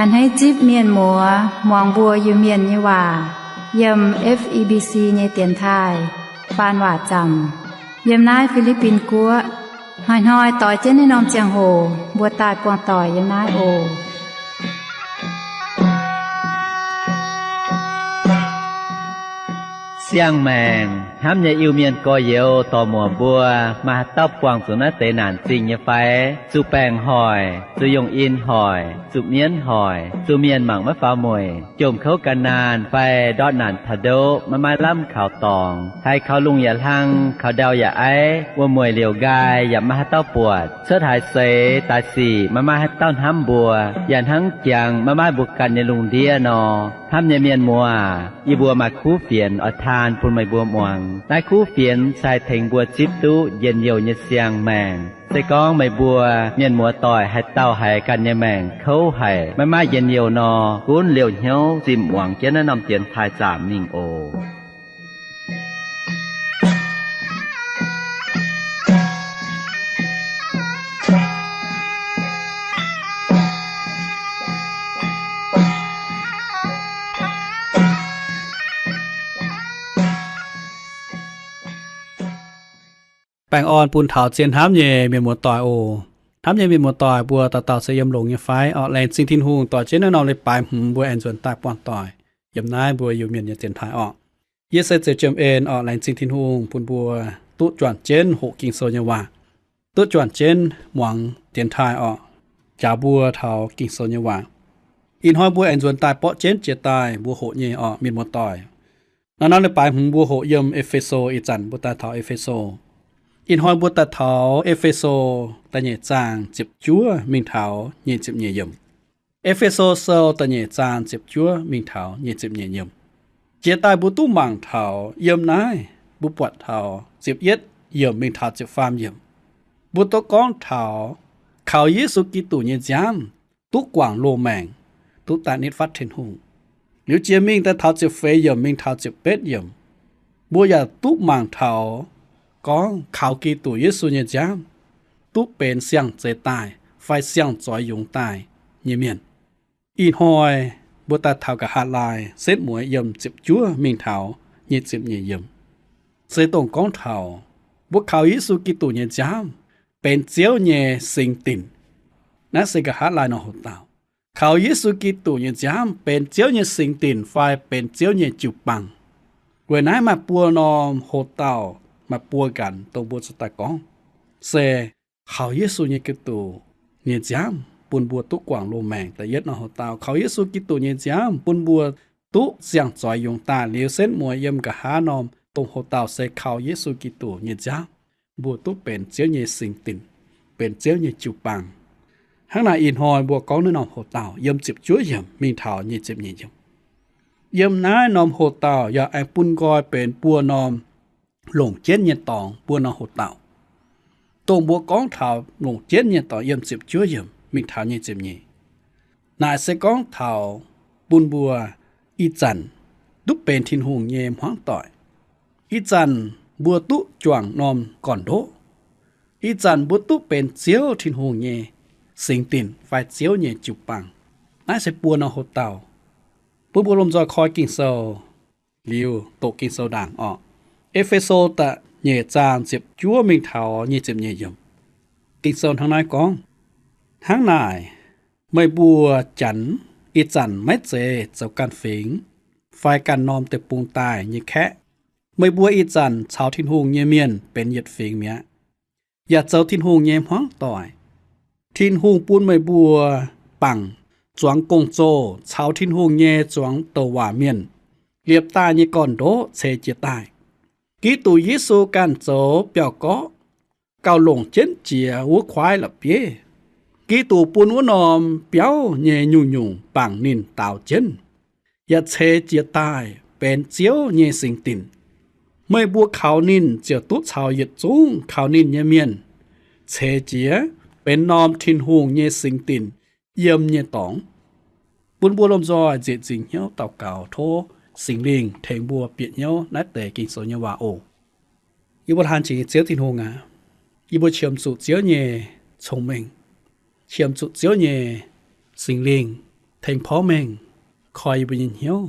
A'hneiv zipv mienh muoz muangx mbuo Iu-Mienh nyei waac yiem F E B C nyei dienx taaih faan waac zaamc yiem naaiv Fi^li^bin Guoqv. Hnoi-hnoi doix jienv naaiv norm ziangh hoc mbuo daaih buangh doic yiem naaiv oc. Siang-maengc hnamv nyei Iu-Mienh gorx-youz dorc-muoc mbuo, maaih haaix dauh buangh zuqc naaiv deix naanc zingh nyei fai? Zuqc baengc hoic, zuqc yongh in hoic, zuqc mienv hoic, zuqc mienh mangc maiv faaux mueic, jomc kouv ga'naanh fai ndortv naanc taux ndoqv maiv maaih lamh kaux dorngx, haiz kaux lungh yaac hlang, kaux ndau yaac aiv, wuom-mueic liouc nqaai yaac maiv maaih haaix dauh buatc, cuotv haaix seix daaih sic maiv maaih haaix dauh hnamv mbuo, yaac hnangv jangx maiv maaih mbuo ganh nyei lungh ndiev nor. Hnamv nyei mienh muoz, yie mbuo maaih kuv fienx oix taan bun meih mbuo muangx. Naaiv kuv fienx se haih tengx mbuo zipv duqv njien-youh nyei siang-maengc. Se gorngv meih mbuo mienh muoz-doic haaix dauh haiz ganh nyei maengc kouv haic, maiv maaih njien-youh nor, gunv liouh hnyouv zimh muangx jienv naaiv norm dienx taaih zaamc mingh oc. Baengh orn bun taux zien hnamv nyei mienh muoz-doic oc. Hnamv nyei mienh muoz-doic mbuo dauh dauh se yiem longx nyei fai? Orqc, laengz zingh Tin-Hungh dorh jienv naaiv norm leiz-baaix hmz mbuo aengx nzuonx daaih buangh doic yiem naaiv mbuo Iu-Mienh nyei dienx taaih orqc. Yie se Ziouc Jiem En orqc. Laengz zingh Tin-Hungh bun mbuo duqv juangc jienv hoqc Ging-Sou nyei waac, duqv juangc jienv muangx dienx taaih orqc, njaaux mbuo taux Ging-Sou nyei waac. Ih hnoi mbuo aengx nzuonx daaih borqv jienv jiex daaih mbuo hoqc nyei orqc, mienh muoz-doic. Naaiv norm leiz-baaix hmz mbuo hoqc yiem E^fe^so. Ih zanc mbuo daaih taux E^fe^so. Ih hnoi mbuo daaih taux E^fe^so da'nyeic zaang ziepc juov mingh taux nyic ziepc nyeic yiemc. E^fe^so Sou da'nyeic zaang ziepc juov mingh taux nyic ziepc nyeic yiemc. Jiex daaih mbuo duqv mangc taux yiem naaiv, mbuo buatc taux ziepc yietv yiemc mingh taux ziepc faam yiemc, mbuo duqv gorngv taux kaux Yesu Giduc nyei nziaamv duqv guangc loz-maengc, duqv daaih nitv fatv Tin-Hungh. Liuz jiex mingh daaih taux ziepc feix yiemc mingh taux ziepc betv yiemc, mbuo yaac duqv mangc taux gorngv kaux Giduc Yesu nyei nziaamv duqv benx siang-zeix daaih fai siang-zoix yungz daaih nyei mienh. Ih hnoi mbuo daaih taux nqa'haav laai setv mueiz yiem ziepc juov mingh taux nyic ziepc nyeic yiemc, se dongh gorngv taux mbuo kaux Yesu Giduc nyei nziaamv benx Ziouv nyei singx dinc. Naaiv se nqa'haav laai norm hoc-dauh, kaux Yesu Giduc nyei nziaamv benx Ziouv nyei singx dinc fai benx Ziouv nyei jiu-baang. Weic naaiv maaih buo norm hoc-dauh, maaih buo nqanx dongh mbuo zuqc daaih gorngv, se kaux Yesu nyei Giduc nyei nziaamv bun mbuo duqv guangc loz-maengc. Da'yietv norm hoc-dauh, kaux Yesu Giduc nyei nziaamv bun mbuo duqv siang-zoix yungz daaih. Liuz setv mueiz yiem nqa'haav norm dongh hoc-dauh se kaux Yesu Giduc nyei nziaamv mbuo duqv benx Ziouv nyei singx dinc, benx Ziouv nyei jiu-baang. Hnangv naaic ih hnoi mbuo gorngv naaiv norm hoc-dauh yiem ziepc juov yiemc mingh taux nyic ziepc nyeic yiemc. Yiem naaiv norm hoc-dauh yaac aengx bun nqoi benx buo norm longc jienv nyei dorngx, buo norm hoc-dauh. Dongh mbuo gorngv taux longc jienv nyei dorngx yiem ziepc juov yiemc mingh taux nyic ziepc nyeic, naaic se gorngv taux bun mbuo ih zanc duqv benx Tin-Hungh nyei hmuangv doic. Ih zanc mbuo duqv juangc norm gorn-ndoqv. Ih zanc mbuo duqv benx Ziouv Tin-Hungh nyei singx dinc fai Ziouv nyei jiu-baang. Naaiv se buo norm hoc-dauh. Bun mbuo lomh nzoih koi Ging-Sou liuz doqc Ging-Sou ndaangc orqc. E^fe^so da'nyeic zaang ziepc juov mingh taux nyic ziepc nyeic yiemc. Ging-Sou hnangv naaiv gorngv, Hnangv naaic, meih mbuo Janx ih zanc maiv zeiz zoux ganh fingx fai ganh norm deic-bung daaih nyei kaeqv. Meih mbuo ih zanc caux Tin-Hungh nyei mienh benx yietc fingx mi'aqv, yaac zoux Tin-Hungh nyei hmuangv doic. Tin-Hungh bun meih mbuo bangc zuangx gong-zoh caux Tin-Hungh nyei zuangx douc waac mienh liepc daaih nyei gorn-ndoqv ceix jiez daaih. Giduc Yesu ganh zoux biauv-gorqv, gauh longc jienv jiex wuov kuaaiv la'bieiv. Giduc bun wuov norm biauv nyei nyungc-nyungc bangc ninh daaux jienv, yaac ceix jiez daaih benx Ziouv nyei singx dinc. Meih mbuo kaux ninh ziouc duqv caux yietc zungv kaux ninh nyei mienh ceix jiez benx norm Tin-Hungh nyei singx dinc yiem nyei dorngx. Bun mbuo lomh nzoih nzieqc nzingc hnyouv daux gaux tov Singx Lingh tengx mbuo bieqc hnyouv naaiv deix Ging-Sou nyei waac oc. Yie mbuo laanh jiex nyei Ziouv Tin-Hungh aac, yie mbuo qiemx zuqc Ziouv nyei cong-mengh, qiemx zuqc Ziouv nyei Singx Lingh tengx porv mengh koi yie mbuo nyei hnyouv,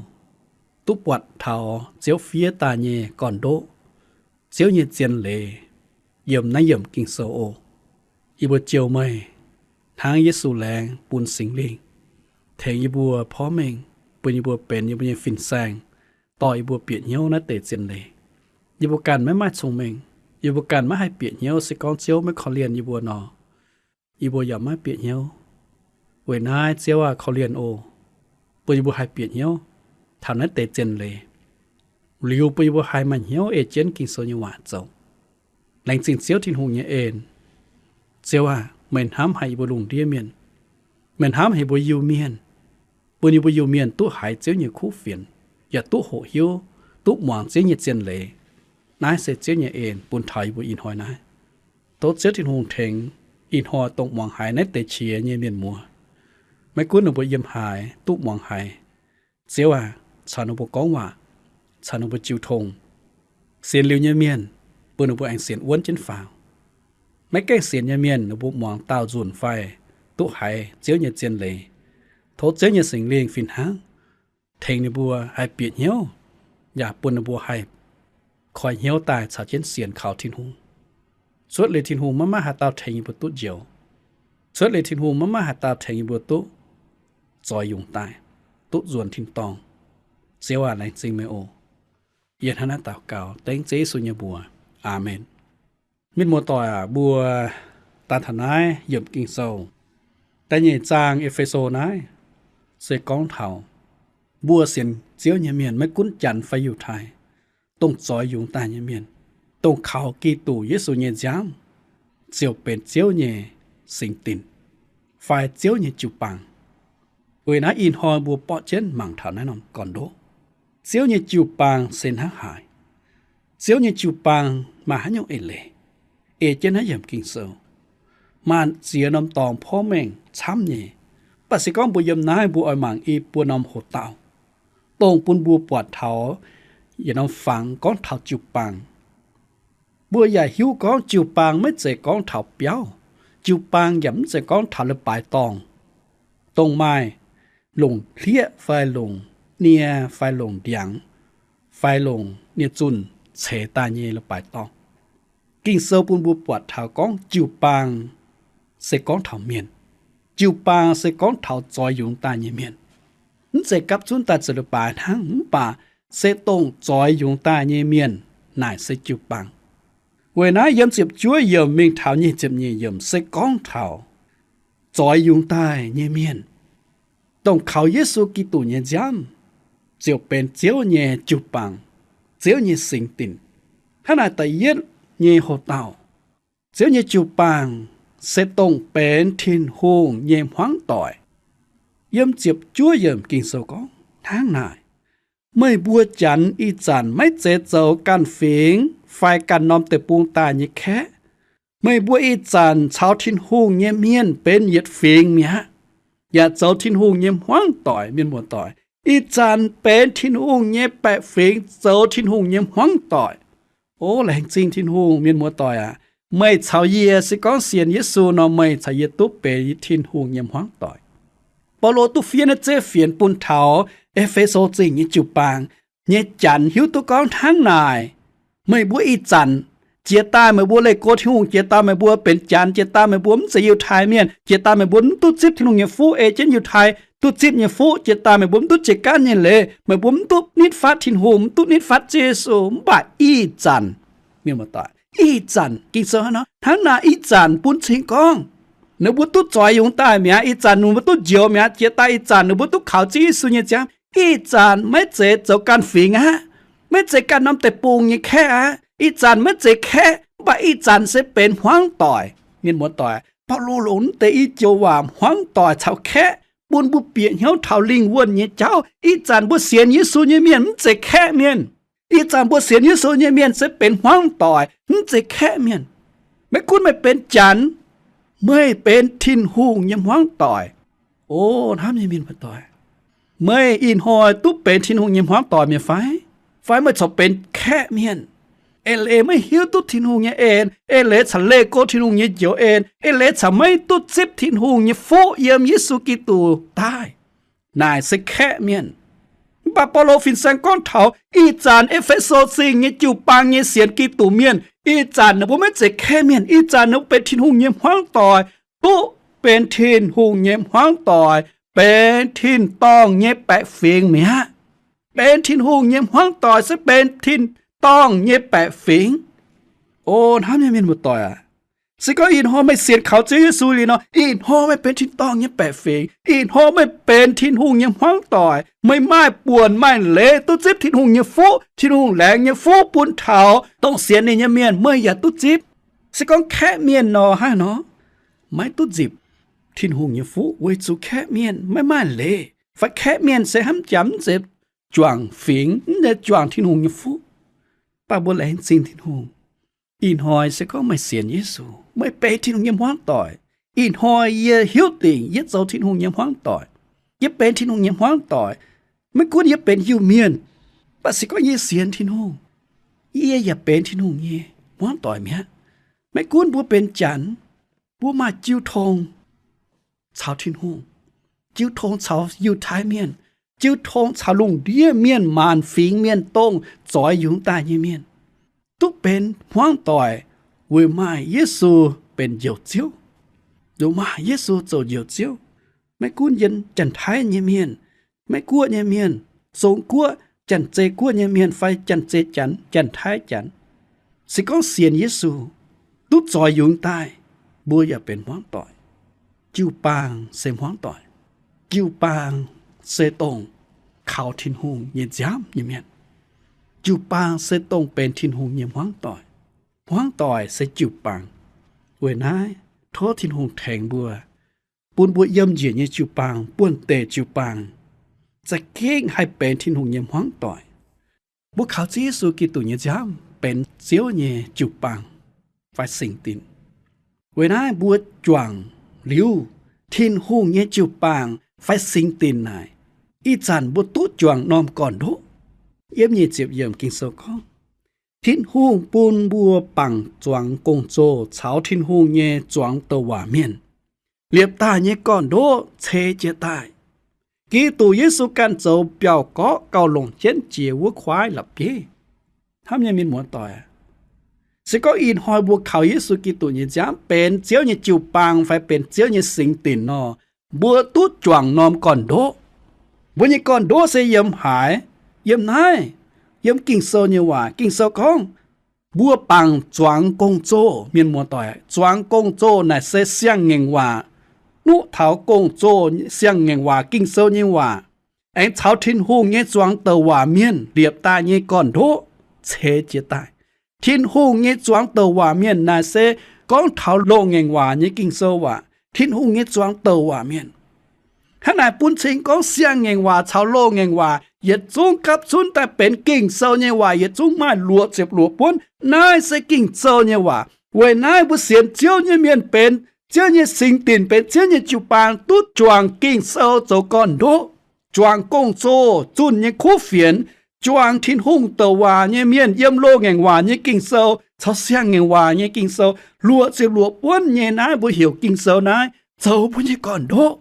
duqv buatc taux Ziouv fiev daaih nyei gorn-ndoqv, Ziouv nyei zien leiz yiem naaiv yiemc Ging-Sou oc. Yie mbuo jouh meih hnangv Yesu laengz bun Singx Lingh tengx yie mbuo porv mengh, bun yie mbuo benx yie mbuo nyei fin-saeng, dorh yie mbuo bieqc hnyouv naaiv deix zien leiz. Yie mbuo ganh maiv maaih cong-mengh, yie mbuo ganh maiv haih bieqc hnyouv se gorngv Ziouv maiv korv-lienh yie mbuo nor, yie mbuo yaac maiv bieqc hnyouv. Weic naaiv Ziouv aah! Korv-lienh oc, bun yie mbuo haih bieqc hnyouv taux naaiv deix zien leiz, liuz bun yie mbuo haih maaih hnyouv ei jienv Ging-Sou nyei waac zoux. Laengz zingh Ziouv Tin-Hungh nyei en. Ziouv aah! Meih hnamv haic yie mbuo lungh ndiev mienh. Meih hnamv haic yie mbuo Iu-Mienh, bun yie mbuo Iu-Mienh duqv haiz Ziouv nyei kuv fienx, yaac duqv hoqc hiuv, duqv muangx Ziouv nyei zien leiz. Naaiv se Ziouv nyei en bun taux yie mbuo ih hnoi naaiv. Tov Ziouv Tin-Hungh tengx ih hnoi dongh muangx haiz naaiv deix qiex nyei mienh muoz, maiv gunv ninh mbuo yiem haaix duqv muangx haiz, Ziouv aah! Caux ninh mbuo gorngv waac, caux ninh mbuo jiu tong. Sienx liuz nyei mienh, bun ninh mbuo aengx sienx wuonv jienv faaux. Maiv gaengh sienx nyei mienh, ninh mbuo muangx daauh nzunc fai duqv haiz Ziouv nyei zien leiz, tov Ziouv nyei Singx Lingh fih hnangv tengx ninh mbuo haih bieqc hnyouv, yaac bun ninh mbuo haih koi hnyouv daaih caux jienv sienx kaux Tin-Hungh. Cuotv liuz Tin-Hungh maiv maaih haaix dauh tengx yie mbuo duqv njoux. Cuotv liuz Tin-Hungh maiv maaih haaix dauh tengx yie mbuo duqv zoix yungz daaih, duqv nzuonx tin-dorngh. Ziouv aah! Laengz zingh meih oc. Yie hnangv naaiv daux gaux dengv Ziouv Yesu nyei mbuox. Aamen. Mienh muoz-doic aac, mbuo daaih taux naaiv yiemc Ging-Sou da'nyeic zaang E^fe^so naaiv se gorngv taux mbuo sienx Ziouv nyei mienh, maiv gunv Janx fai Yiutai, dongh zoix yungz daaih nyei mienh, dongh kaux Giduc Yesu nyei nziaamv, ziouc benx Ziouv nyei singx dinc fai Ziouv nyei jiu-baang. Weic naaiv ih hnoi mbuo borqv jienv mangc taux naaiv norm gorn-ndoqv. Ziouv nyei jiu-baang se hnangv haaix? Ziouv nyei jiu-baang maaih haaix nyungc eix leiz? Ei jienv naaiv yiemc Ging-Sou maaih ziex norm dorngx porv mengh camv nyei. Mv baac se gorngv mbuo yiem naaiv mbuo oix mangc i buo norm hoc-dauh, dongh bun mbuo buatc taux yietc norm fangx gorngv taux jiu-baang. Mbuo yaac hiuv gorngv jiu-baang maiv zeiz gorngv taux biauv. Jiu-baang yaac mv zeiz gorngv taux leiz-baaix dorngh, dongh maaih longc hlieqv fai longc nie fai longc ndiangx fai longc nie-zunh ceix daaih nyei leiz-baaix dorngh. Ging-Sou bun mbuo buatc taux gorngv jiu-baang se gorngv taux mienh. Jiu-baang se gorngv taux zoix yungz daaih nyei mienh. Mv zeiz gapv zunv daaih zoux leiz-baaix hnangv, mv baac se dongh zoix yungz daaih nyei mienh naaic se jiu-baang. Weic naaiv yiem ziepc juov yiemc mingh taux nyic ziepc nyeic yiemc se gorngv taux zoix yungz daaih nyei mienh, dongh kaux Yesu Giduc nyei nziaamv, ziouc benx Ziouv nyei jiu-baang, Ziouv nyei singx dinc. Hnangv naaic da'yietv nyei hoc-dauh, Ziouv nyei jiu-baang se dongh benx Tin-Hungh nyei hmuangv doic. Yiem ziepc juov yiemc Ging-Sou gorngv hnangv naaic, meih mbuo Janx ih zanc maiv zeiz zoux ganh fingx fai ganh norm deic-bung daaih nyei kaeqv. Meih mbuo ih zanc caux Tin-Hungh nyei mienh benx yietc fingx mi'aqv, yaac zoux Tin-Hungh nyei hmuangv doic. Mienh muoz-doic, ih zanc benx Tin-Hungh nyei baeqc fingx, zoux Tin-Hungh nyei hmuangv doic. O laengz zingh Tin-Hungh, mienh muoz-doic aac, meih caux yie se gorngv sienx Yesu nor, meih caux yie duqv benx Tin-Hungh nyei hmuangv doic. Baulo duqv fiev naaiv zeiv fienx bun taux E^fe^so Zingh nyei jiu-baang nyei Janx hiuv duqv gorngv hnangv naaic, meih mbuo ih zanc, jiex daaih meih mbuo leih go Tin-Hungh, jiex daaih meih mbuo benx Janx, jiex daaih meih mbuo mv zeiz Yiutai Mienh, jiex daaih meih mbuo mv duqv zipv Tin-Hungh nyei fuqv ei jienv Yiutai duqv zipv nyei fuqv, jiex daaih meih mbuo mv duqv jiez gaanv nyei leiz, meih mbuo mv duqv nitv fatv Tin-Hungh, mv duqv nitv fatv Ziouv Yesu. Mv baac ih zanc, mienh muoz-doic, ih zanc Ging-Sou hnangv nor, hnangv naaic ih zanc bun cing gorngv ninh mbuo duqv zoix yungz daaih mi'aqv. Ih zanc ninh mbuo duqv njoux mi'aqv. Jiex daaih ih zanc ninh mbuo duqv kaux Ziouv Yesu nyei nziaamv. Ih zanc maiv zeiz zoux ganh fingx aqv. Maiv zeiz ganh norm deic-bung nyei kaeqv aqv. Ih zanc maiv zeiz kaeqv, mv baac ih zanc se benx hmuangv doic. Mienh muoz-doic, Baulo longc naaiv deix i joux waac hmuangv doic caux kaeqv bun mbuo bieqc hnyouv taux lingh wuonh nyei jauv. Ih zanc mbuo sienx Yesu nyei mienh mv zeiz kaeqv mienh. Ih zanc mbuo sienx Yesu nyei mienh se benx hmuangv doic, mv zeiz kaeqv mienh. Maiv gunv meih benx Janx, meih benx Tin-Hungh nyei hmuangv doic. O hnamv nyei mienh muoz-doic, meih ih hnoi duqv benx Tin-Hungh nyei hmuangv doic mi'aqv fai? Fai meih corc benx kaeqv mienh, eix leiz maiv hiuv duqv Tin-Hungh nyei en, eix leiz caux leih go Tin-Hungh nyei njoux en, eix leiz caux maiv duqv zipv Tin-Hungh nyei fuqv yiem Yesu Giduc daaih? naaic se kaeqv mienh. Mv baac Baulo fin-saeng gorngv taux ih zanc E^fe^so Zingh nyei jiu-baang nyei sienx Giduc mienh, ih zanc ninh mbuo maiv zeiz kaeqv mienh. Ih zanc ninh mbuo benx Tin-Hungh nyei hmuangv doic, duqv benx Tin-Hungh nyei hmuangv doic, benx tin-dorngh nyei baeqc fingx mi'aqv. Benx Tin-Hungh nyei hmuangv doic se benx tin-dorngh nyei baeqc fingx. O hnamv nyei mienh muoz-doic aac, se gorngv ih hnoi meih sienx kaux Ziouv Yesu liuz nor, ih hnoi meih benx tin-dorngh nyei baeqc fingx. Ih hnoi meih benx Tin-Hungh nyei hmuangv doic. Meih maaih buonc maaih leiz duqv zipv Tin-Hungh nyei fuqv, Tin-Hungh laengz nyei fuqv bun taux dongh sienx ninh nyei mienh, meih yaac duqv zipv. Se gorngv kaeqv mienh nor, hnangv nor maiv duqv nzipc Tin-Hungh nyei fuqv weic zuqc kaeqv mienh maiv maaih leiz, fai kaeqv mienh se hnamv jaax mv zeiz juangc fingx, mv zeiz juangc Tin-Hungh nyei fuqv. Mv baac mbuo laengz zingh Tin-Hungh, ih hnoi se gorngv meih sienx Yesu, meih benx Tin-Hungh nyei hmuangv doic. Ih hnoi yie hiuv dingc yie zoux Tin-Hungh nyei hmuangv doic. Yie benx Tin-Hungh nyei hmuangv doic. Maiv gunv yie benx Iu-Mienh, mv baac se gorngv yie sienx Tin-Hungh, yie yaac benx Tin-Hungh nyei hmuangv doic mi'aqv. Maiv gunv mbuo benx Janx, mbuo maaih jiu tong caux Tin-Hungh, jiu tong caux Yiutai Mienh, jiu tong caux lungh ndiev mienh, maanc fingx mienh dongh zoix yungz daaih nyei mienh, duqv benx hmuangv doic weic maaih Yesu benx Njoux Ziouv. Weic maaih Yesu zoux Njoux Ziouv, maiv gunv yiem Janx-Taiv nyei mienh, Meiv-Guoqv nyei mienh, Zong-Guoqv, Janx-Zei Guoqv nyei mienh fai Janx-Zei Janx, Janx-Taiv Janx, se gorngv sienx Yesu, duqv zoix yungz daaih, mbuo yaac benx hmuangv doic. Jiu-baang se hmuangv doic. Jiu-baang se dongh kaux Tin-Hungh nyei nziaamv nyei mienh. Jiu-baang se dongh benx Tin-Hungh nyei hmuangv doic. Hmuangv doic se jiu-baang. Weic naaiv tov Tin-Hungh tengx mbuo, bun mbuo yiem njiec nyei jiu-baang, buonv-deic jiu-baang, za'gengh haih benx Tin-Hungh nyei hmuangv doic. Mbuo kaux Ziouv Yesu Giduc nyei nziaamv benx Ziouv nyei jiu-baang fai singx dinc. Weic naaiv mbuo juangc liuz Tin-Hungh nyei jiu-baang fai singx dinc naaic, ih zanc mbuo duqv juangc norm gorn-ndoqv. Yiem nyic ziepc yiemc Ging-Sou gorngv, Tin-Hungh bun mbuo bangc zuangx gong-zoh caux Tin-Hungh nyei zuangx douc waac mienh liepc daaih nyei gorn-ndoqv ceix jiez daaih. Giduc Yesu ganh zoux biauv-gorqv gauh longc jienv jiex wuov kuaaiv la'bieiv. Hnamv nyei mienh muoz-doic, se gorngv ih hnoi mbuo kaux Yesu Giduc nyei nziaamv benx Ziouv nyei jiu-baang fai benx Ziouv nyei singx dinc nor, mbuo duqv juangc norm gorn-ndoqv. Mbuo nyei gorn-ndoqv se yiem haaix? Yiem naaiv, yiem Ging-Sou nyei waac. Ging-Sou gorngv, mbuo bangc zuangx gong-zoh. Mienh muoz-doic, zuangx gong-zoh naaic se siang-ngaengc waac. Nuqv taux gong-zoh, siang-ngaengc waac, Ging-Sou nyei waac, aengx caux Tin-Hungh nyei zuangx douc waac mienh liepc daaih nyei gorn-ndoqv ceix jiez daaih. Tin-Hungh nyei zuangx douc waac mienh naaic se gorngv taux loz-ngaengc waac nyei Ging-Sou waac. Tin-Hungh nyei zuangx douc waac mienh. Hnangv naaic bun cing gorngv siang-ngaengc waac caux loz-ngaengc waac yietc zungv gapv zunv daaih benx Ging-Sou nyei waac, yietc zungv maaih luoqc ziepc luoqc buonv. Naaiv se Ging-Sou nyei waac. Weic naaiv mbuo sienx Ziouv nyei mienh benx Ziouv nyei singx dinc, benx Ziouv nyei jiu-baang, duqv juangc Ging-Sou zoux gorn-ndoqv, juangc gong-zoh, zunh nyei kuv fienx, juangc Tin-Hungh douc waac nyei mienh yiem loz-ngaengc waac nyei Ging-Sou caux siang-ngaengc waac nyei Ging-Sou, luoqc ziepc luoqc buonv nyei naaiv mbuo heuc Ging-Sou naaiv zoux mbuo nyei gorn-ndoqv.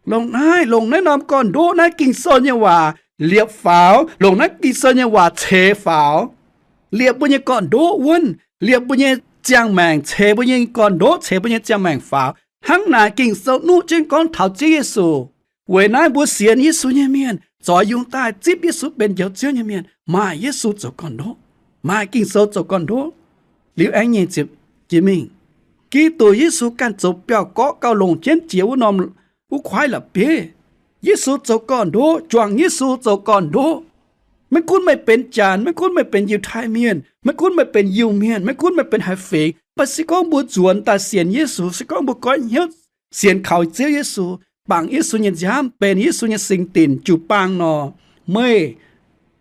Longc naaiv, longc naaiv norm gorn-ndoqv naaiv Ging-Sou nyei waac liepc faaux, longc naaiv Ging-Sou nyei waac ceix faaux, liepc mbuo nyei gorn-ndoqv wuonv, liepc mbuo nyei ziangh maengc, ceix mbuo nyei gorn-ndoqv, ceix mbuo nyei ziangh maengc faaux. Hnangv naaic Ging-Sou nuqv jienv gorngv taux Ziouv Yesu. Weic naaiv mbuo sienx Yesu nyei mienh, zoux yungz daaih zipv Yesu benx Njoux Ziouv nyei mienh, maaih Yesu zoux gorn-ndoqv, maaih Ging-Sou zoux gorn-ndoqv. Liuz aengx nyic ziepc jiex mingh, Giduc Yesu ganh zoux biauv-gorqv gauh longc jienv jiex wuov norm, wuov kuaaiv la'bieiv. Yesu zoux gorn-ndoqv, juangc Yesu zoux gorn-ndoqv. Maiv gunv meih benx Janx, maiv gunv meih benx Yiutai Mienh, maiv gunv meih benx Iu-Mienh, maiv gunv meih benx haaix fingx, mv baac se gorngv mbuo nzuonx daaih sienx Yesu, se gorngv mbuo goiv hnyouv sienx kaux Ziouv Yesu, bangc Yesu nyei nziaamv, benx Yesu nyei singx dinc jiu-baang nor, meih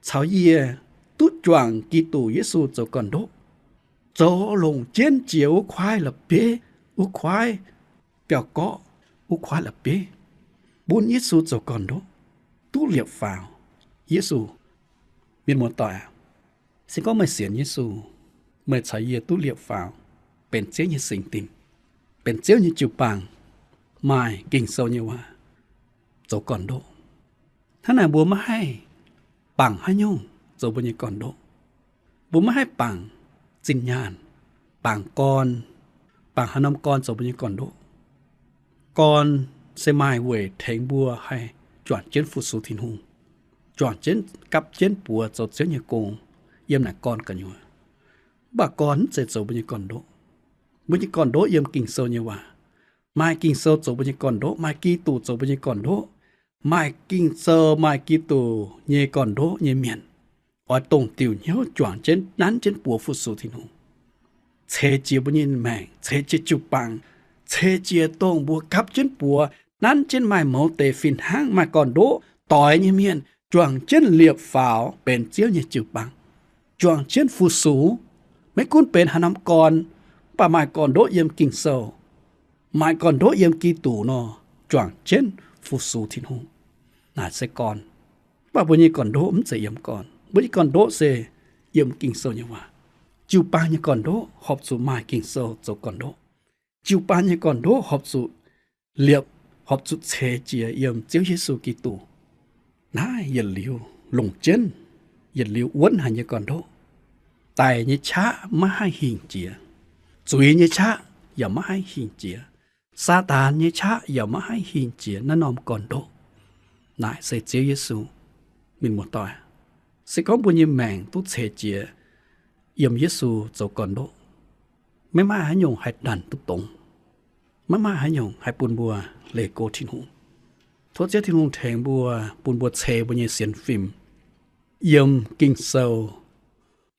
caux yie duqv juangc Giduc Yesu zoux gorn-ndoqv, zoux longc jienv jiex wuov kuaaiv la'bieiv, wuov kuaaiv biauv-gorqv, wuov kuaaiv la'bieiv, bun Yesu zoux gorn-ndoqv, duqv liepc faaux. Yesu, mienh muoz-doic, se gorngv meih sienx Yesu, meih caux yie duqv liepc faaux, benx Ziouv nyei singx dinc, benx Ziouv nyei jiu-baang, maaih Ging-Sou nyei waac zoux gorn-ndoqv. Hnangv naaic mbuo maiv haih bangc haaix nyungc zoux mbuo nyei gorn-ndoqv. Mbuo maiv haih bangc zinh nyaanh, bangc gorn, bangc haaix norm gorn zoux mbuo nyei gorn-ndoqv. Gorn se maaih weic tengx mbuo haih juangc jienv fu-sux Tin-Hungh, juangc jienv gapv jienv buoz zoux Ziouv nyei gong yiem naaic gorn gu'nyuoz. Mv baac gorn mv zeiz zoux mbuo nyei gorn-ndoqv. Mbuo nyei gorn-ndoqv yiem Ging-Sou nyei waac. Maaih Ging-Sou zoux mbuo nyei gorn-ndoqv, maaih Giduc zoux mbuo nyei gorn-ndoqv. Maaih Ging-Sou, maaih Giduc nyei gorn-ndoqv nyei mienh, oix dongh diuc hnyouv juangc jienv nanv jienv buoz fu-sux Tin-Hungh, ceix jiez mbuo nyei maengc, ceix jiez jiu-baang, ceix jiez dongh mbuo gapv jienv buoz, nanv jienv maaih mouz deix fih hnangv, maaih gorn-ndoqv doix nyei mienh, juangc jienv liepc faaux benx Ziouv nyei jiu-baang, juangc jienv fu-sux. Maiv gunv benx haaix norm gorn, mv baac maaih gorn-ndoqv yiem Ging-Sou, maaih gorn-ndoqv yiem Giduc nor, juangc jienv fu-sux Tin-Hungh. Naaic se gorn. Mv baac mbuo nyei gorn-ndoqv mv zeiz yiem gorn. Mbuo nyei gorn-ndoqv se yiem Ging-Sou nyei waac. Jiu-baang nyei gorn-ndoqv horpc zuqc maaih Ging-Sou zoux gorn-ndoqv. Jiu-baang nyei gorn-ndoqv horpc zuqc liepc, horpc zuqc ceix jiez yiem Ziouv Yesu Giduc. Naaiv yietc liuz longc jienv, yietc liuz wuonv haic nyei gorn-ndoqv. Daic nyei qaqv maiv haih hingh jiex. Zuiz nyei qaqv yaac maiv haih hingh jiex. Saadaan nyei qaqv yaac maiv haih hingh jiex naaiv norm gorn-ndoqv. Naaic se Ziouv Yesu. Mienh muoz-doic, se gorngv mbuo nyei maengc duqv ceix jiez yiem Yesu zoux gorn-ndoqv, maiv maaih haaix nyungc haih ndanc duqv dongz. Maiv maaih haaix nyungc haih bun mbuo leih go Tin-Hungh. Tov Ziouv Tin-Hungh tengx mbuo, bun mbuo ceix mbuo nyei sienx fim yiem Ging-Sou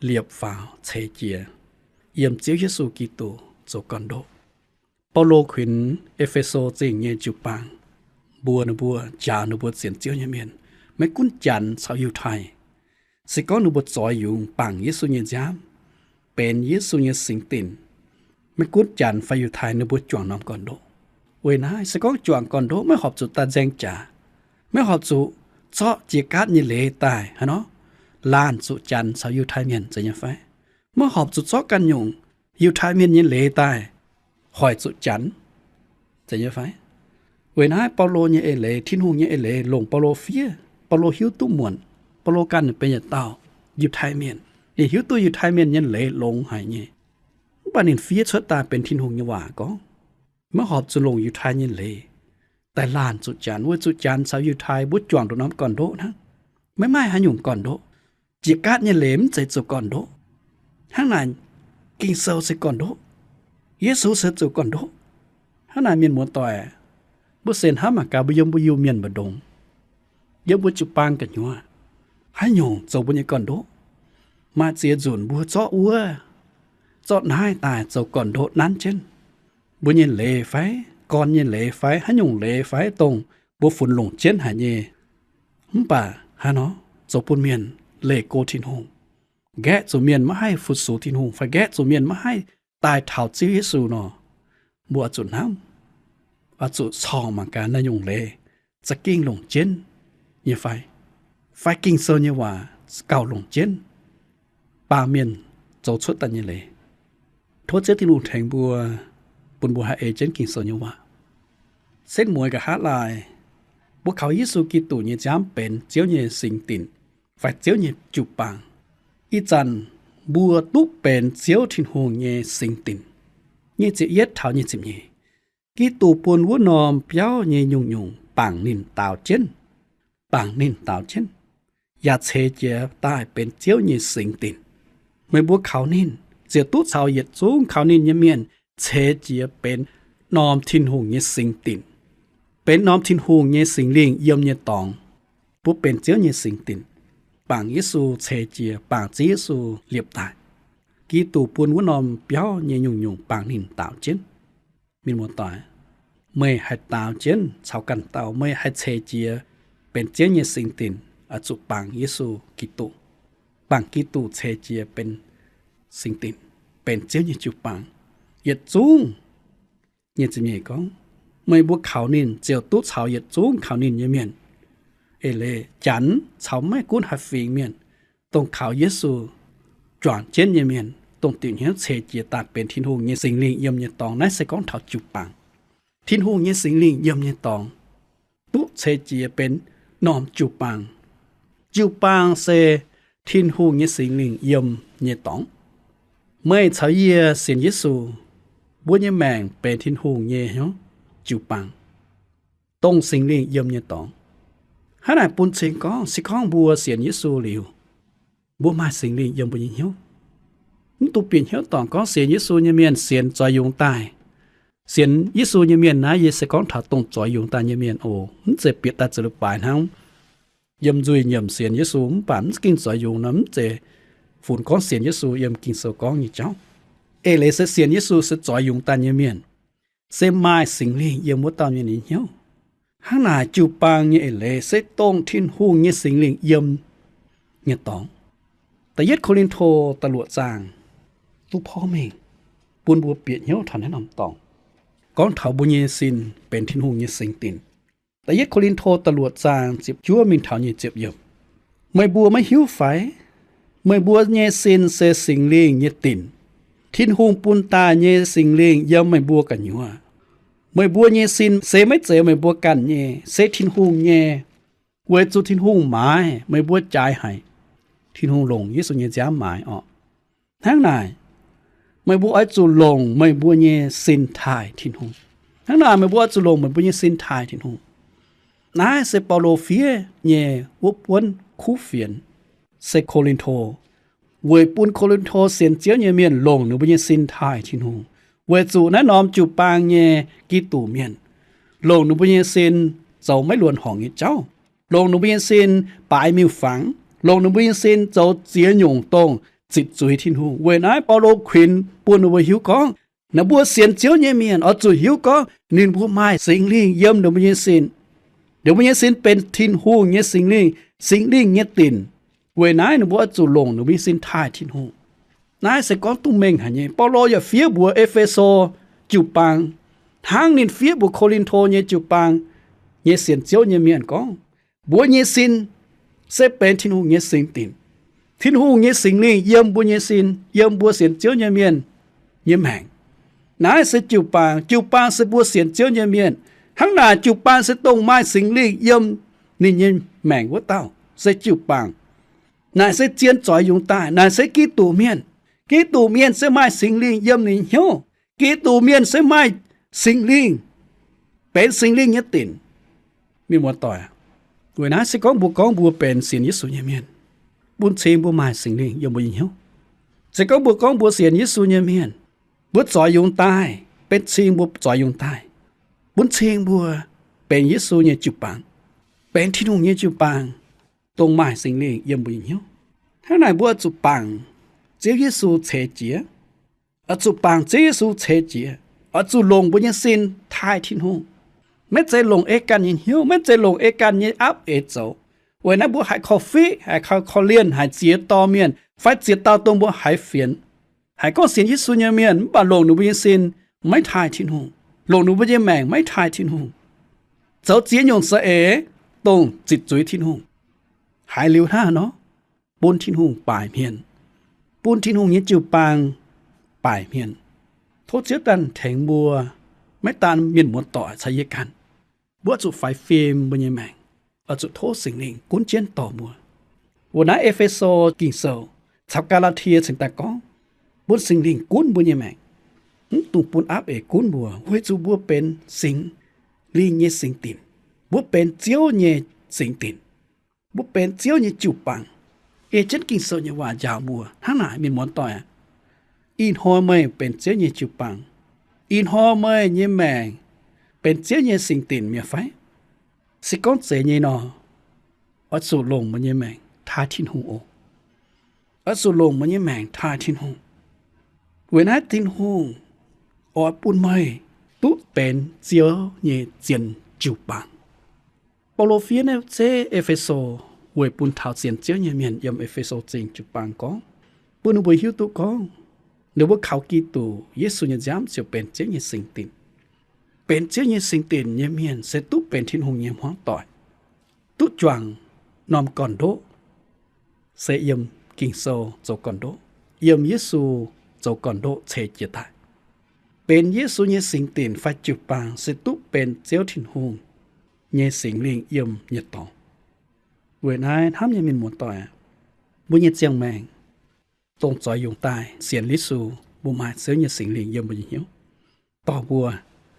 liepc faaux ceix jiez yiem Ziouv Yesu Giduc zoux gorn-ndoqv. Baulo kuinx E^fe^so Zingh nyei jiu-baang, mbuox ninh mbuo, njaaux ninh mbuo sienx Ziouv nyei mienh, maiv gunv Janx caux Yiutai, se gorngv ninh mbuo zoix yungz bangc Yesu nyei nziaamv, benx Yesu nyei singx dinc, maiv gunv Janx fai Yiutai, ninh mbuo juangc norm gorn-ndoqv. Weic naaiv se gorngv juangc gorn-ndoqv maiv horpc zuqc daaih nzaeng jaax, maiv horpc zuqc zorqv jiex gaatv nyei leiz daaih haaix nor laanh zuqc Janx caux Yiutai mienh, zeiz nyei fai? Maiv horpc zuqc zorqv ganh nyungc Yiutai mienh nyei leiz daaih hoic zuqc Janx, zeiz nyei fai? Weic naaiv Baulo nyei eix leiz, Tin-Hungh nyei eix leiz longc Baulo fiev. Baulo hiuv duqv muonc. Baulo ganh benx yietc dauh Yiutai mienh, ninh hiuv duqv Yiutai mienh nyei leiz longx haic nyei. Mv baac ninh fiev cuotv daaih benx Tin-Hungh nyei waac gorngv, maiv horpc zuqc longc Yiutai nyei leiz daaih laanh zuqc Janx, weic zuqc Janx caux Yiutai mbuo juangc nduqc norm gorn-ndoqv hnangv. Maiv maaih haaix nyungc gorn-ndoqv. Jiex gaatv nyei leiz mv zeiz zoux gorn-ndoqv. Hnangv naaic, Ging-Sou se gorn-ndoqv. Yesu se zoux gorn-ndoqv. Hnangv naaic, mienh muoz-doic, mbuo se hnamv mangc gaax, mbuo yiem mbuo Iu-Mienh mbu'ndongx, yiem mbuo jiu-baang gu'nyuoz, haaix nyungc zoux mbuo nyei gorn-ndoqv? Maaih ziex nzunc mbuo zorqv wuov zorqv naaiv daaih zoux gorn-ndoqv nanv jienv mbuo nyei leiz fai, gorn nyei leiz fai, haaix nyungc leiz fai, dongh mbuo funx longc jienv haic nyei. Mv baac haaix nor zoux bun mienh leih go Tin-Hungh, nqaeqv zuqc mienh maiv haih fu-sux Tin-Hungh fai nqaeqv zuqc mienh maiv haih daaih taux Ziouv Yesu nor, mbuo oix zuqc hnamv, oix zuqc corngh mangc gaax naaiv nyungc leiz za'gengh longc jienv nyei fai, fai Ging-Sou nyei waac gauh longc jienv baamh mienh zoux cuotv daaih nyei leiz. Tov Ziouv Tin-Hungh tengx mbuo, bun mbuo haih ei jienv Ging-Sou nyei waac. Setv mueiz nqa'haav laai, mbuo kaux Yesu Giduc nyei nziaamv benx Ziouv nyei singx dinc fai Ziouv nyei jiu-baang. Ih zanc mbuo duqv benx Ziouv Tin-Hungh nyei singx dinc. Nyic ziepc yietv taux nyic ziepc nyeic, Giduc bun wuov norm biauv nyei nyungc-nyungc bangc ninh daaux jienv, bangc ninh daaux jienv, yaac ceix jiez daaih benx Ziouv nyei singx dinc. Meih mbuo kaux ninh ziouc duqv caux yietc zungv kaux ninh nyei mienh ceix jiez benx norm Tin-Hungh nyei singx dinc, benx norm Tin-Hungh nyei Singx Lingh yiem nyei dorngx. Mbuo benx Ziouv nyei singx dinc, bangc Yesu ceix jiez, bangc Ziouv Yesu liepc daaih. Giduc bun wuov norm biauv nyei nyungc-nyungc bangc ninh daaux jienv. Mienh muoz-doic, meih haih daaux jienv caux ganh dauh, meih haih ceix jiez benx Ziouv nyei singx dinc, oix zuqc bangc Yesu Giduc, bangc Giduc ceix jiez benx singx dinc, benx Ziouv nyei jiu-baang. Yietc zungv, nyic ziepc nyeic gorngv, meih mbuo kaux ninh ziouc duqv caux yietc zungv kaux ninh nyei mienh. Eix leiz Janx caux maiv gunv haaix fingx mienh, dongh kaux Yesu juangc jienv nyei mienh, dongh diuc hnyouv ceix jiez daaih benx Tin-Hungh nyei Singx Lingh yiem nyei dorngx. Naaiv se gorngv taux jiu-baang. Tin-Hungh nyei Singx Lingh yiem nyei dorngx duqv ceix jiez benx norm jiu-baang. Jiu-baang se Tin-Hungh nyei Singx Lingh yiem nyei dorngx. Meih caux yie sienx Yesu, mbuo nyei maengc benx Tin-Hungh nyei hnyouv jiu-baang, dongh Singx Lingh yiem nyei dorngx. Hnangv naaic bun cing gorngv se gorngv mbuo sienx Yesu liuz, mbuo maaih Singx Lingh yiem mbuo nyei hnyouv. Mv dungx bieqc hnyouv dorngc gorngv sienx Yesu nyei mienh sienx zoix yungz daaih. Sienx Yesu nyei mienh naaiv, yie se gorngv taux dongh zoix yungz daaih nyei mienh oc. Mv zeiz bieqc daaih ziepc leiz-baaix hnangv, yiem nzuih nyiemc sienx Yesu mv baac mv ging zoix yungz nor, mv zeiz funx gorngv sienx Yesu yiem Ging-Sou gorngv nyei jauv. Eix leiz se sienx Yesu se zoix yungz daaih nyei mienh, se maaih Singx Lingh yiem wuov dauh mienh nyei hnyouv. Hnangv naaic jiu-baang nyei eix leiz se dongh Tin-Hungh nyei Singx Lingh yiem nyei dorngx. Da'yietv Ko^lin^to da'luoqc zaang duqv porv mengh bun mbuo bieqc hnyouv taux naaiv norm dorngx, gorngv taux mbuo nyei sin benx Tin-Hungh nyei singx dinc. Da'yietv Ko^lin^to da'luoqc zaang ziepc juov mingh taux nyic ziepc yiemc. Meih mbuo maiv hiuv fai? Meih mbuo nyei sin se Singx Lingh nyei dinc. Tin-Hungh bun daaih nyei Singx Lingh yiem meih mbuo gu'nyuoz. Meih mbuo nyei sin se maiv zeiz meih mbuo ganh nyei, se Tin-Hungh nyei, weic zuqc Tin-Hungh maaiz meih mbuo jaaix haic. Tin-Hungh longc Yesu nyei nziaamv maaiz orqc. Hnangv naaic, meih mbuo oix zuqc longc meih mbuo nyei sin taaih Tin-Hungh. Hnangv naaic, meih mbuo oix zuqc longc meih mbuo nyei sin taaih Tin-Hungh. Naaiv se Baulo fiev nyei wuov buonv kuv fienx, se Ko^lin^to, weic bun Ko^lin^to sienx Ziouv nyei mienh longc ninh mbuo nyei sin taaih Tin-Hungh, weic zuqc naaiv norm jiu-baang nyei Giduc mienh longc ninh mbuo nyei sin zoux maiv luonx horngc nyei jauv, longc ninh mbuo nyei sin baaix miuc-fangx, longc ninh mbuo nyei sin zoux ziex nyungc dongh zitc zuiz Tin-Hungh. Weic naaiv Baulo kuinx bun ninh mbuo hiuv gorngv, ninh mbuo sienx Ziouv nyei mienh oix zuqc hiuv gorngv ninh mbuo maaih Singx Lingh yiem ninh mbuo nyei sin. Ninh mbuo nyei sin benx Tin-Hungh nyei Singx Lingh, Singx Lingh nyei dinc. Weic naaiv ninh mbuo oix zuqc longc ninh mbuo nyei sin taaih Tin-Hungh. Naaiv se gorngv duqv mengh haic nyei. Baulo yaac fiev mbuox E^fe^so jiu-baang, hnangv ninh fiev mbuox Ko^lin^to nyei jiu-baang nyei sienx Ziouv nyei mienh gorngv, mbuo nyei sin se benx Tin-Hungh nyei singx dinc. Tin-Hungh nyei Singx Lingh yiem mbuo nyei sin, yiem mbuo sienx Ziouv nyei mienh nyei maengc. Naaiv se jiu-baang. Jiu-baang se mbuo sienx Ziouv nyei mienh. Hnangv naaic, jiu-baang se dongh maaih Singx Lingh yiem ninh nyei maengc wuov dauh se jiu-baang. Naaic se zien zoix yungz daaih. Naaic se Giduc Mienh. Giduc Mienh se maaih Singx Lingh yiem ninh hnyouv. Giduc Mienh se maaih Singx Lingh, benx Singx Lingh nyei dinc. Mienh muoz-doic, weic naaiv se gorngv mbuo gorngv mbuo benx sienx Yesu nyei mienh, bun cing mbuo maaih Singx Lingh yiem mbuo nyei hnyouv. Se gorngv mbuo gorngv mbuo sienx Yesu nyei mienh, mbuo zoix yungz daaih, benx cing mbuo zoix yungz daaih, bun cing mbuo benx Yesu nyei jiu-baang, benx Tin-Hungh nyei jiu-baang, dongh maaih Singx Lingh yiem mbuo nyei hnyouv. Hnangv naaic mbuo oix zuqc bangc Ziouv Yesu ceix jiez. Oix zuqc bangc Ziouv Yesu ceix jiez. Oix zuqc longc mbuo nyei sin taaih Tin-Hungh. Maiv zeiz longc ei ganh nyei hnyouv, maiv zeiz longc ei ganh nyei aapv eix zoux. Weic naaiv mbuo haiz korv-fiqv, haiz korv-lienh, haiz ziex dorh mienh fai ziex dauh dongh mbuo haiz fienx, haiz gorngv sienx Yesu nyei mienh mv baac longc ninh mbuo nyei sin maiv taaih Tin-Hungh, longc ninh mbuo nyei maengc maiv taaih Tin-Hungh, zoux ziex nyungc za'eix dongh zitc zuiz Tin-Hungh. Haiz liuz hnangv haaix nor? Bun Tin-Hungh baaic hmien, bun Tin-Hungh nyei jiu-baang baaic hmien. Tov Ziouv ganh tengx mbuo, maiv daan mienh muoz-doic caux yie ganh, mbuo oix zuqc faix fim mbuo nyei maengc, oix zuqc tov Singx Lingh gunv jienv dorh mbuo. Weic naaiv E^fe^so Ging-Sou caux Gaa^laa^tie cingx daaih gorngv, bun Singx Lingh gunv mbuo nyei maengc, mv dungx bun aapv eix gunv mbuo, weic zuqc mbuo benx Singx Lingh nyei singx dinc. Mbuo benx Ziouv nyei singx dinc. Mbuo benx Ziouv nyei jiu-baang. Ei jienv Ging-Sou nyei waac njaaux mbuo hnangv naaic, mienh muoz-doic aac, ih hnoi meih benx Ziouv nyei jiu-baang. Ih hnoi meih nyei maengc benx Ziouv nyei singx dinc mi'aqv fai? Se gorngv zeiz nyei nor, oix zuqc longc meih nyei maengc taaih Tin-Hungh oc. Oix zuqc longc meih nyei maengc taaih Tin-Hungh. Weic naaiv Tin-Hungh oix bun meih duqv benx Ziouv nyei zien jiu-baang. Baulo fiev naaiv zeiv E^fe^so weic bun taux sienx Ziouv nyei mienh yiem E^fe^so Zingh jiu-baang gorngv, bun ninh mbuo hiuv duqv gorngv, ninh mbuo kaux Giduc Yesu nyei nziaamv ziouc benx Ziouv nyei singx dinc. Benx Ziouv nyei singx dinc nyei mienh se duqv benx Tin-Hungh nyei hmuangv doic, duqv juangc norm gorn-ndoqv, se yiem Ging-Sou zoux gorn-ndoqv, yiem Yesu zoux gorn-ndoqv ceix jiez daaih. Benx Yesu nyei singx dinc fai jiu-baang se duqv benx Ziouv Tin-Hungh nyei Singx Lingh yiem nyei dorngx. Weic naaiv hnamv nyei mienh muoz-doic, mbuo nyei ziangh maengc dongh zoix yungz daaih sienx Yesu, mbuo maaih Ziouv nyei Singx Lingh yiem mbuo nyei hnyouv, dorh mbuo,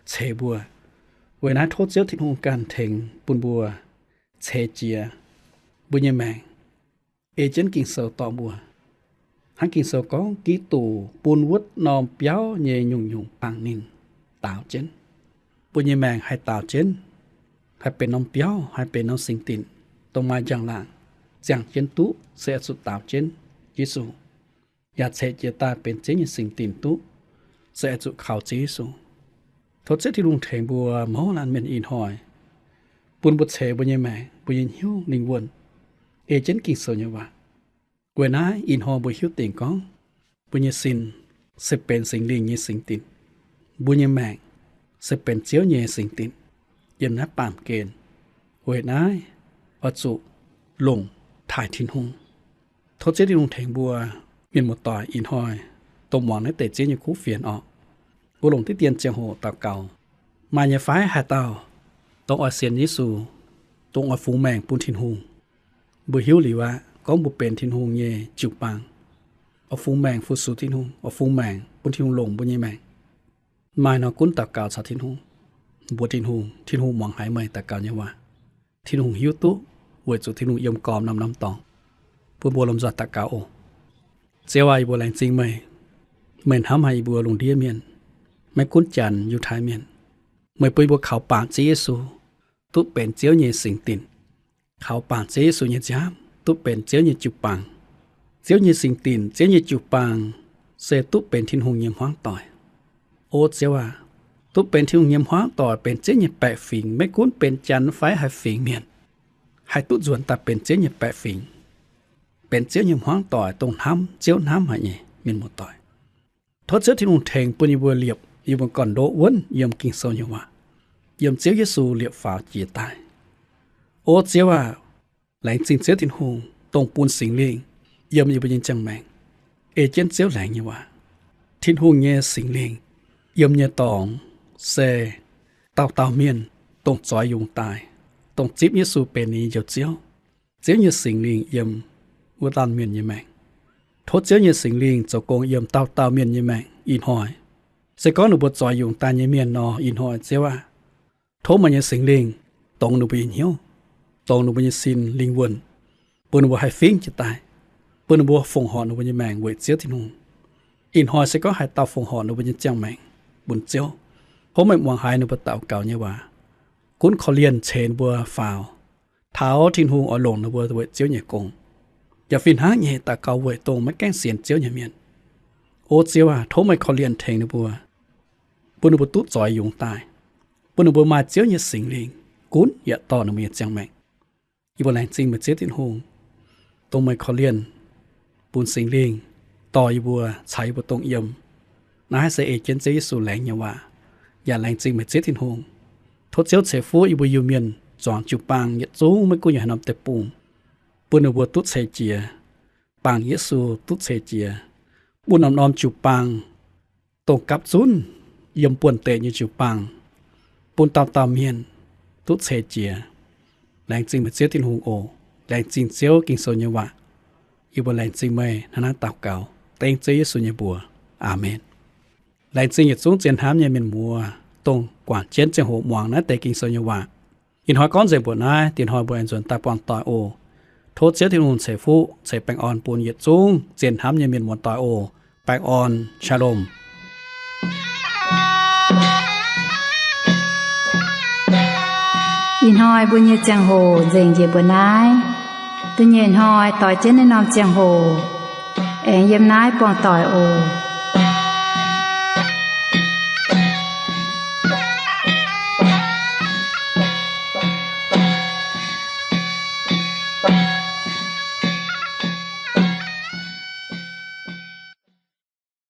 ceix mbuo. Weic naaiv tov Ziouv Tin-Hungh ganh tengx bun mbuo ceix jiez mbuo nyei maengc, ei jienv Ging-Sou dorh mbuo. Hnangv Ging-Sou gorngv, Giduc bun wuov norm biauv nyei nyungc-nyungc bangc ninh daaux jienv. Mbuo nyei maengc haih daaux jienv, haih benx norm biauv, haih benx norm singx dinc, dongh maaih njang-laangc ziangh jienv duqv se oix zuqc daaux jienv Yesu, yaac ceix jiez daaih benx Ziouv nyei singx dinc duqv se oix zuqc kaux Ziouv Yesu. Tov Ziouv Tin-Hungh tengx mbuo mouz laanh mienh ih hnoi, bun mbuo ceix mbuo nyei maengc, mbuo nyei hnyouv lingh wuonh, ei jienv Ging-Sou nyei waac. Weic naaiv ih hnoi mbuo hiuv dingc gorngv, mbuo nyei sin se benx Singx Lingh nyei singx dinc, mbuo nyei maengc se benx Ziouv nyei singx dinc yiem naaiv baamh gen. Weic naaiv oix zuqc longc taaih Tin-Hungh. Tov Ziouv Tin-Hungh tengx mbuo mienh muoz-doic ih hnoi dongh muangx naaiv deix Ziouv nyei kuv fienx orqc, mbuo longc diqv dien ziangh hoc daux gaux. Maaih nyei fai haaix dauh dongh oix sienx Yesu, dongh oix fungx maengc bun Tin-Hungh? Mbuo hiuv liuz aqv, gorngv mbuo benx Tin-Hungh nyei jiu-baang, oix fungx maengc fu-sux Tin-Hungh, oix fungx maengc bun Tin-Hungh longc mbuo nyei maengc, maaih nor gunv daux gaux caux Tin-Hungh, mbuox Tin-Hungh, Tin-Hungh muangx haiz meih daux gaux nyei waac. Tin-Hungh hiuv duqv, weic zuqc Tin-Hungh yiem gormx norm-norm dorngx. Bun mbuo lomh nzoih daux gaux oc. Ziouv aac, yie mbuo laengz zingh meih. Meih hnamv haic yie mbuo lungh ndiev mienh, maiv gunv Janx, Yiutai Mienh. Meih bun yie mbuo kaux bangc Ziouv Yesu duqv benx Ziouv nyei singx dinc, kaux bangc Ziouv Yesu nyei nziaamv duqv benx Ziouv nyei jiu-baang. Ziouv nyei singx dinc, Ziouv nyei jiu-baang se duqv benx Tin-Hungh nyei hmuangv doic. O Ziouv aac, duqv benx Tin-Hungh nyei hmuangv doic, benx Ziouv nyei baeqc fingx, maiv gunv benx Janx fai haaix fingx mienh, haih duqv nzuonx daaih benx Ziouv nyei baeqc fingx, benx Ziouv nyei hmuangv doic, dongh hnamv Ziouv hnamv haic nyei mienh muoz-doic. Tov Ziouv Tin-Hungh tengx bun yie mbuo liepc yie mbuo gorn-ndoqv wuonv yiem Ging-Sou nyei waac, yiem Ziouv Yesu liepc faaux jiex daaih. O Ziouv aac, laengz zingh Ziouv Tin-Hungh dongh bun Singx Lingh yiem yie mbuo nyei ziangh maengc, ei jienv Ziouv laengz nyei waac. Tin-Hungh nyei Singx Lingh yiem nyei dorngx se dauh dauh mienh dongh zoix yungz daaih, dongh zipv Yesu benx ninh nyei Njoux Ziouv, Ziouv nyei Singx Lingh yiem wuov laanh mienh nyei maengc. Tov Ziouv nyei Singx Lingh zoux gong yiem dauh dauh mienh nyei maengc ih hnoi. Se gorngv ninh mbuo zoix yungz daaih nyei mienh nor, ih hnoi Ziouv aac, tov meih nyei Singx Lingh dongz ninh mbuo nyei hnyouv, dongz ninh mbuo nyei sin lingh wuonh, bun ninh mbuo haih fingv jiez daaih, bun ninh mbuo fongc horc ninh mbuo nyei maengc weic Ziouv Tin-Hungh. Ih hnoi se gorngv haaix dauh fongc horc ninh mbuo nyei ziangh maengc bun Ziouv, tov meih muangx haiz ninh mbuo daux gaux nyei waac, gunv korv-lienh ceix ninh mbuo faaux, taux Tin-Hungh oix longc ninh mbuo weic Ziouv nyei gong. Yaac fih hnangv nyei daux gaux weic dongh maiv gaengh sienx Ziouv nyei mienh. O Ziouv aac, tov meih korv-lienh tengx ninh mbuo, bun ninh mbuo duqv zoix yungz daaih, bun ninh mbuo maaih Ziouv nyei Singx Lingh gunv yaac dorh ninh mbuo nyei ziangh maengc. Yie mbuo laengz zingh meih Ziouv Tin-Hungh, dongh meih korv-lienh bun Singx Lingh dorh yie mbuo, caux yie mbuo dongh yiem. Naaiv se ei jienv Ziouv Yesu laengz nyei waac, yaac laengz zingh meih Ziouv Tin-Hungh. Tov Ziouv ceix fuqv yie mbuo Iu-Mienh zuangx jiu-baang yietc zungv, maiv gunv yiem haaix norm deic-bung, bun ninh mbuo duqv ceix jiez, bangc Yesu duqv ceix jiez, bun norm-norm jiu-baang dongh gapv zunv yiem buonv-deic nyei jiu-baang, bun dauh dauh mienh duqv ceix jiez. Laengz zingh meih Ziouv Tin-Hungh oc. Laengz zingh Ziouv Ging-Sou nyei waac. Yie mbuo laengz zingh meih hnangv naaiv daux gaux dengv Ziouv Yesu nyei mbuox. Aamen. Laengz zingh yietc zungv zien hnamv nyei mienh muoz, dongh guangc jienv ziangh hoc muangx naaiv deix Ging-Sou nyei waac. Ih hnoi gorngv nzengc mbuoqc naaiv, dingc hnoi mbuo aengx nzuonx daaih buangh doic oc. Tov Ziouv Tin-Hungh ceix fuqv ceix baengh orn bun yietc zungv zien hnamv nyei mienh muoz-doic oc. Baengh orn, Shalom. Ih hnoi mbuo nyei ziangh hoc nzengc njiec mbuoqc naaiv. Da'nyeic hnoi doix jienv naaiv norm ziangh hoc aengx yiem naaiv buangh doic oc.